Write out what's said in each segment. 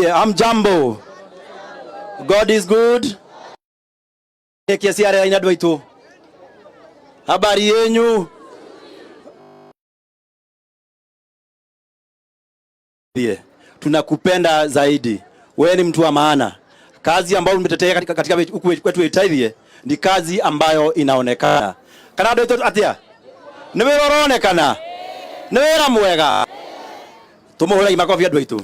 Hamjambo. God is good. Kiasi ina andũ aitũ. Habari yenyu. Tunakupenda zaidi. Wewe ni mtu wa maana. Kazi ambayo umetetea katika huku kwetu Itaithie ni kazi ambayo inaonekana. Kana andũ aitũ atia? Nĩ wĩra ũronekana? Nĩ wĩra mwega? Tumuhũrei makobi andũ aitũ.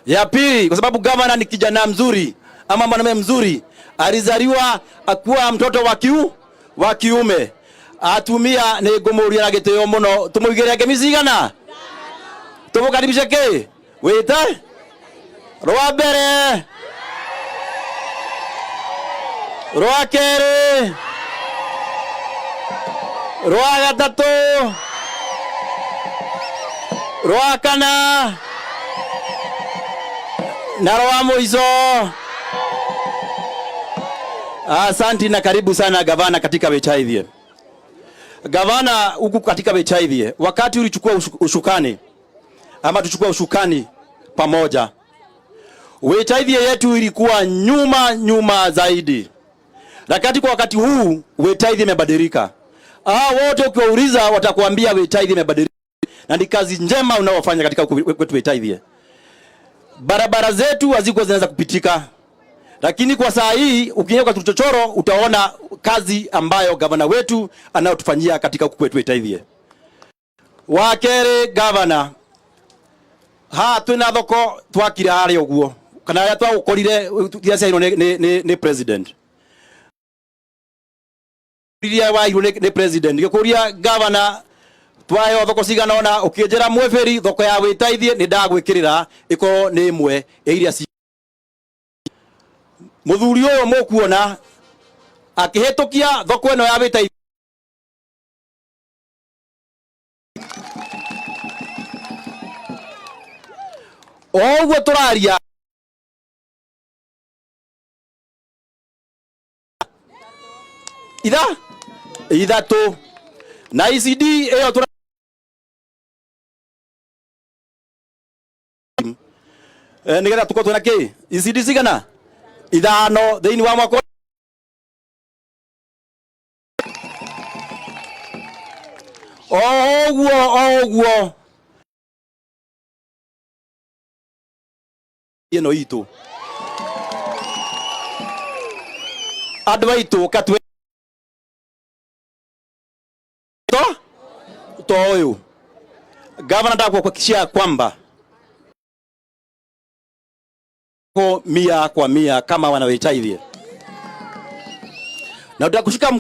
Ya pili, kwa sababu gavana ni kijana mzuri ama mwanamume mzuri, alizaliwa akuwa mtoto wa kiume. Atumia ni ngumuria na gitio muno, tumuigire ngemi cigana, tumukaribishe ki wite rwa mbere, rwa keri, rwa gatatu, rwa kana na rwa mwico. Asanti na karibu sana gavana katika Wechaithie. Gavana huku katika Wechaithie, wakati ulichukua ushukani ama tuchukua ushukani pamoja, Wechaithie yetu ilikuwa nyuma nyuma zaidi, lakini kwa wakati huu Wechaithie imebadilika. Wote ukiwauliza watakuambia Wechaithie imebadilika, na ni kazi njema unaofanya katika huku kwetu Wechaithie. Barabara zetu hazikuwa zinaweza kupitika, lakini kwa saa hii ukiingia kwa chochoro utaona kazi ambayo gavana wetu anayotufanyia katika huku kwetu Wechaithie. Wa keri gavana, ha twina thoko twakira haria uguo kana aria twagukorire iria ciairwo ni president, iria wairwo ni president. Ngikuria gavana twaheo thoko cigana ona, ukinjira mweberi thoko ya Wĩtaithie ni ndagwikirira ikorwo ni imwe ya iria ci muthuri uyu mukuona akihitukia thoko ino ya Wĩtaithie. O ũguo tũraria itha ithatũ na ECD ĩyo tũra nigetha tukorwo twĩna kĩ ECD cigana ithano thĩinĩ wa mwaka o ũguo o ũguo ĩno itũ andũ aitũ katwe to to ũyũ gavana ndakuhakikishia kwamba ko mia kwa mia kama wanawetaithie na utakushika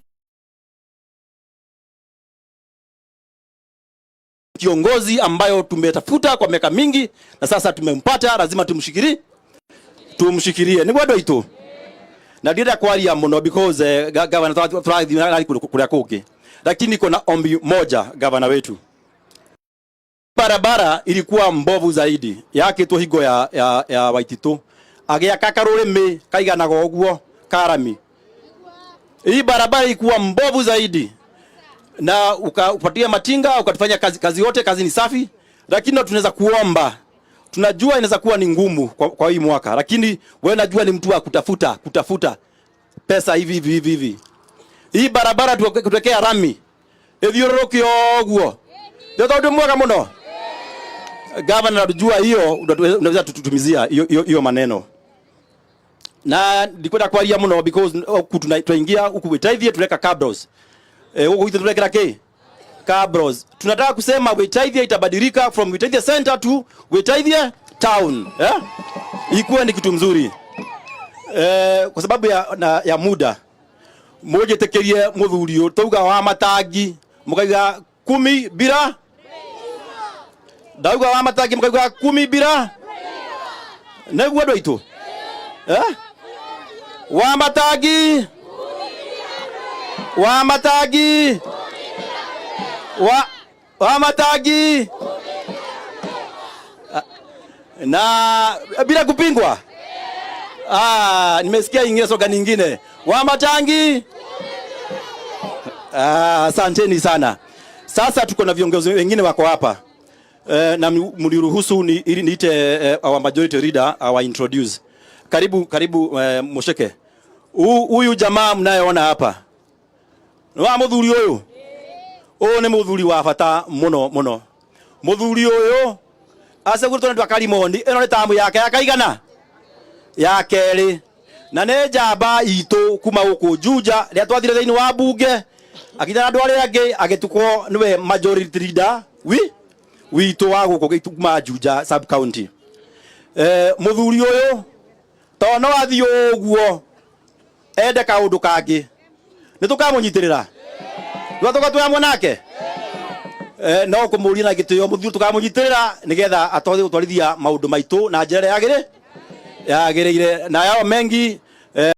kiongozi ambayo tumetafuta kwa miaka mingi na sasa tumempata, lazima tumshikirie. Ni bado itu na ndira kwaria muno because gavana turathi kuria kungi, lakini kuna ombi moja gavana wetu. Barabara ilikuwa mbovu zaidi yakitwo hingo ya Waititu, agiaka karurimi kaiganaga uguo karami. Hii barabara ilikuwa mbovu zaidi na ukapatia matinga ukatufanya kazi yote, kazi ni safi, lakini tunaweza kuomba, tunajua inaweza kuwa ni ngumu kwa hii mwaka, lakini wewe najua ni mtu wa kutafuta pesa hivi hivi hivi hivi. Hii barabara tuwekea rami ithiũrũrũke ũguo, nĩ tondũ mwega mũno. Gavana, najua hiyo unaweza tutumizia hiyo maneno na ndikwenda kwaria mũno because huku tunaingia huku Wĩtaithie tunaweka cabros. Huku ithu tunaweka ki cabros. Tunataka kusema Wĩtaithie itabadilika from Wĩtaithie center to Wĩtaithie town, Ikuwe ni kitu mzuri. Kwa sababu ya muda mujitikirie muthuri uyu tauga wa matangi mukaiga kumi bila ndauga wa matangi mukaiga kumi bila niguo andu aitu, Wa matangi, wa matangi, wa matangi na bila kupingwa. Nimesikia ingine soga nyingine. Wa matangi. Asanteni sana. Sasa tuko na viongozi wengine wako hapa. Na mniruhusu ili niite our majority leader our introduce. Karibu, karibu, Musheke. Huyu jamaa mnayeona hapa nĩ wa mũthuri ũyũ, ũyũ nĩ mũthuri wa bata mũno mũno. Mũthuri ũyũ acagũrĩtwo nĩ andũ a Karimoni. Ĩno nĩ tamu yake ya kaigana ya kerĩ, na nĩ njamba itũ kuma gũkũ Juja. Rĩrĩa twathire thĩinĩ wa bunge akinya na andũ arĩa angĩ, agĩtukwo nĩwe majority leader wi witũ wa gũkũ kuma Juja sub county. Mũthuri ũyũ to no athiĩ ũguo ende kaũndũ kangĩ, nĩ tũkamũnyitĩrĩra rĩu tũgatwĩ hamwe nake. No kũmũria na gĩtĩo mũthuri, tũkamũnyitĩrĩra nĩgetha atoe gũtwarithia maũndũ maitũ na njĩra ĩrĩa yagĩrĩire na yao mengi.